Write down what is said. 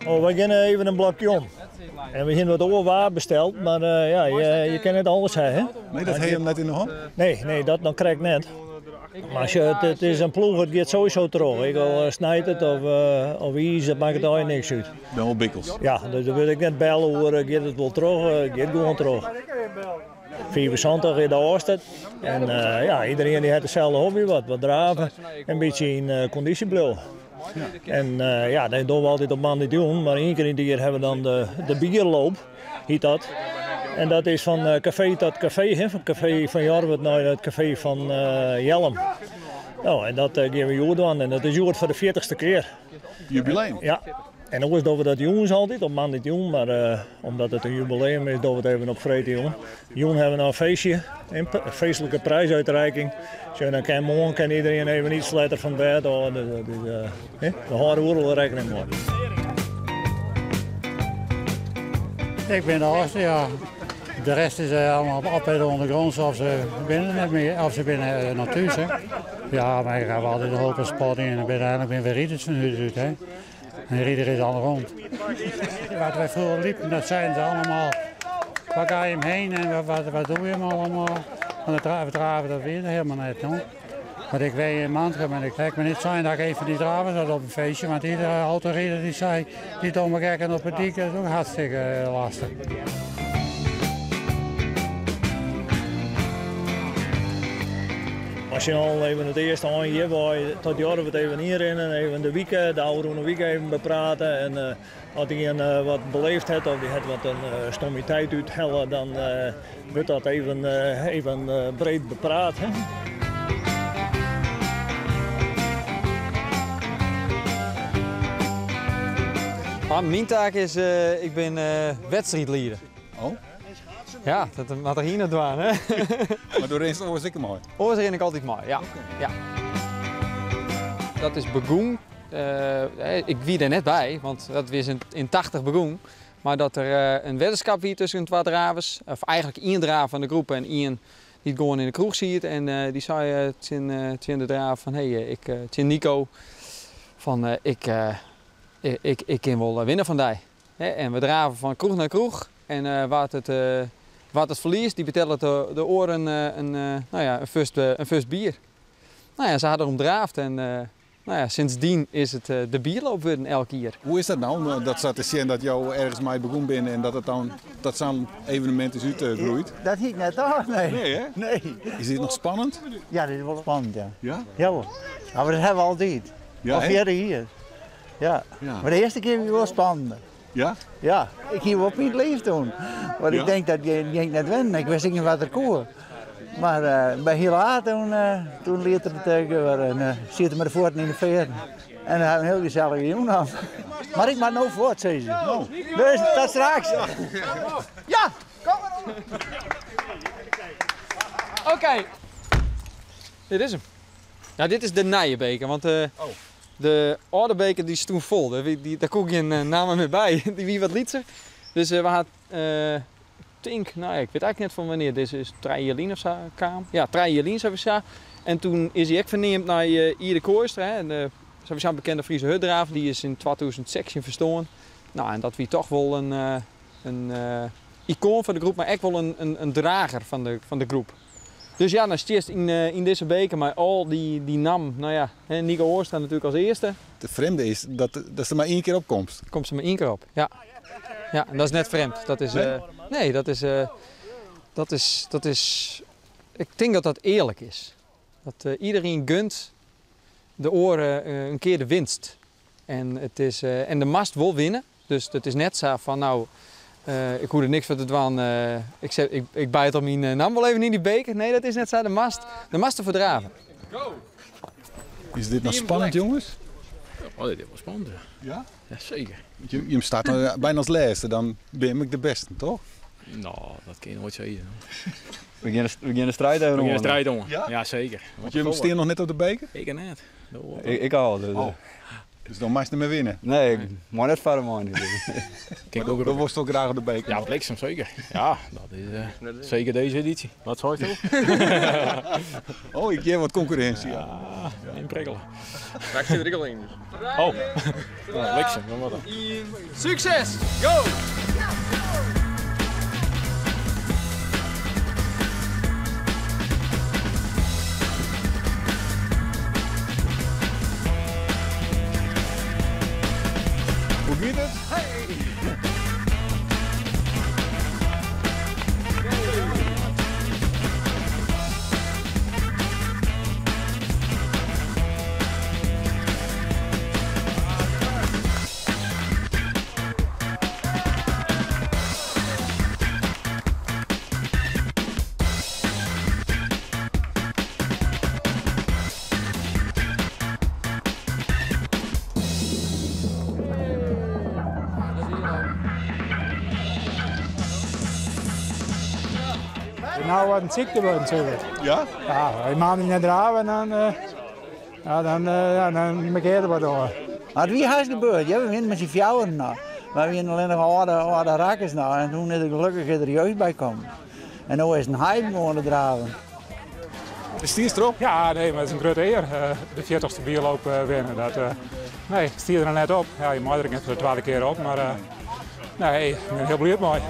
Oh, wy geane even in blokje om. En we hiene wat oar waar besteld, mar eh, ja, je, je kinne net alles ha, hè? Nee, dat ha je net yn de hân? Nee, nee, dat noch krekt net. Mar sjoch, it, it is in ploech, it giet sowieso troch. Ek al eh, snijt it of, eh, of iis, dat makket allegear niks út. Ben wol bikkels. Ja, dus dêr wurd ik net belle oer, giet it wol troch, it giet gewoan troch. 75 is de âldste. En ja, iderien dy hat deselde hobby, wat, wat drave en in bytsje yn kondysje bliuwe. En ja, dat dogge we altyd op moandeitejûn, mar ien kear yn it jier hawwe we dan de, de bierloop, hyt dat. En dat is fan kafee tot kafee, hè, fan kafee fan Jorwert nei it kafee fan Jellum. No, en dat gean we hjoed dwaan en dat is hjoed foar de 40ste kear. Jubileum? Ja. En oars dogge we dat jûns altyd, op moandeitejûn, mar eh, omdat it in jubileum is, dogge we it even op freedtejûn. Jûn hawwe we noch in feestje, in feestlike prijsuitreiking. Sjoch, dan kin moarn kin iedereen even iets letter fan bêd ôf. Dus dat is, eh, we hâlde oeral rekkening mei. Ik bin de âldste, ja. De rest is eh, allemaal altijd ondergronds of ze binnen net mear, of se binne noch thús. Hè. Ja, maar ik ha altyd in hoop sport yn en bin eigenlik bin we riders fan hús út. Hè. En rider is al rond. Wat wy froeger liepen, dat seinen se allemaal. Waar ga je hem heen en wat, wat, wat doe je hem allemaal? Want het draven, dat wie der hielendal net. No? Want ik wenje yn Mantgum en ik trek me net sein dat ik een fan dy dravers had op in feestje. Want iedere autorider die sei, die domme gekken op de dyk, dat is ook hartstikke lastich. As je al even it earste ein hjirwei tot Jorwert even ynrinnen, even de wike, de ôfrûne wike even beprate. En uh, as ien uh, wat beleefd hat of dy hat wat in uh, stommiteit úthelle, dan wurdt dat even, even breed bepraat. Hè? Myn taak is, ik bin wedstriidlieder. Oh? Ja, dat moat der ien dwaan, hè? Mar do rinst oars ek mei? Oars rin ik altyd mei, ja. ja. Dat is begûn. Uh, ik wie der net by, want dat wie yn 80 begûn. Mar dat der in weddenskip wie tusken twa dravers, of eigenlik ien draver fan de groep en ien dy't gewoan yn de kroech siet. En dy sei tsjin, tsjin de draver fan, hey, ik, tsjin Nico, fan ik, ik, ik kin wol winne fan dy. En we drave fan kroech nei kroech en wa't it, wa't it ferliest, dy betellet de, de oar in, in, nou ja, in, fust, in fust bier. Nou ja, se ha derom draafd en nou ja, sindsdien is it de bierloop wurden elk jier. Hoe is dat no, dat sa te sjen dat jo ergens mei begûn binne en dat it dan tot sa'n evenemint is útgroeid? Dat hie ik net tocht, nee. Nee, hè? Nee. Is dit noch spannend? Ja, dit is wol spannend, ja. Ja? Jawol. Maar dat hawwe we altyd. Ja, Al hè? 40 jier. Ja. Ja. Mar de earste kear wie wol spannender. Ja? Ja, ik hie wol pyn yn 't liif toen. Want Ja? ik denk dat ging ik net winnen. Ik wist ek net wat der koe. Mar uh, by Hilaard toen, uh, toen liet er it gebeuren. En uh, siet er mei de fuotten yn de fearen. En dan hawwe we in hiel gesellige jûn hân. Mar ik moat no fuort, sizze se. No. Dus tot straks. Ja, kom mar op. Oké. Dit is 'm. Ja, dit is de nije beker, want de, Oh. de âlde beker dy stûn fol. Dêr, dy, dêr koe gjin namme mear by. Dy wie wat lytser. Dus we ha, tink, no ja, ik wit eigenlik net fan wannear dizze is, 3 jier lyn of sa kaam. Ja, 3 jier lyn sawiesa. En toen is hy ek ferneamd nei Iede Kooistra, hè, de sawiesa bekende Friese hurddraver. Dy is yn 2016 ferstoarn. No, en dat wie toch wol in, in ikoan foar de groep, mar ek wol in, in, in drager fan de, fan de groep. Dus ja, dan stiest yn, yn dizze beker mei al dy, dy nammen. No ja, hè, Nico Oostra natuerlik as earste. It frjemde is dat, datst der mar ien kear op komst. Komst der mar ien kear op, ja. Ja, en dat is net frjemd. Dat is, Nee? nee, dat is, dat is, dat is, ik tink dat dat earlik is. Dat iedereen gunt de oare in kear de winst. En, it is, en do moatst wol winne. Dus it is net sa fan no, ik hoech der niks foar te dwaan. Ik, set, ik, ik byt al myn namme wol even yn dy beker. Nee, dat is net sa. Do moatst, do moatst derfoar drave. Is dit noch spannend, jonges? Oh, dit is wol spannend. Ja? Ja, seker. Want je, je start byna as lêste, dan bin ik de bêste, toch? No, dat kin je noait sizze. We gean, we gean de striid even We gean de oan. striid oan. Ja? Ja, seker. Want jimme stean noch net op de beker? Ik net. Ik, ik al. Dus, Oh. Dus dan moatst net mear winne? Nee, ik mei net foar him ein. Kijk ook Dan wolst wol graach op de beker. Ja, bliksem, zeker. Ja, dat is zeker deze editie. Wat zei je? Oh, ik hear wat konkurrinsje. Ja. Inprikkelen. Maar ik zit er ook al in. Dus. Oh, nou, bliksem, dan wat dan. Sukses! Go! Hoe gaat het? Nou, wat een ziekte wordt natuurlijk. Ja? Ja, een maand niet draven en dan, ja, dan, ja, dan markeerde wat door. Maar wie is gebeurd? Ja, we winnen met z'n fjouwen nou. Maar we winnen alleen nog oude, oude rakkers nou. En toen is er gelukkig er jeugd bij komen. En nu is een hype gewoon te draven. Is die erop? Ja, nee, maar het is een grote eer. De 40ste bierloop winnen. Dat, nee, ik stier er net op. Ja, je mag er voor de tweede keer op, maar nee, ik ben heel blij mee.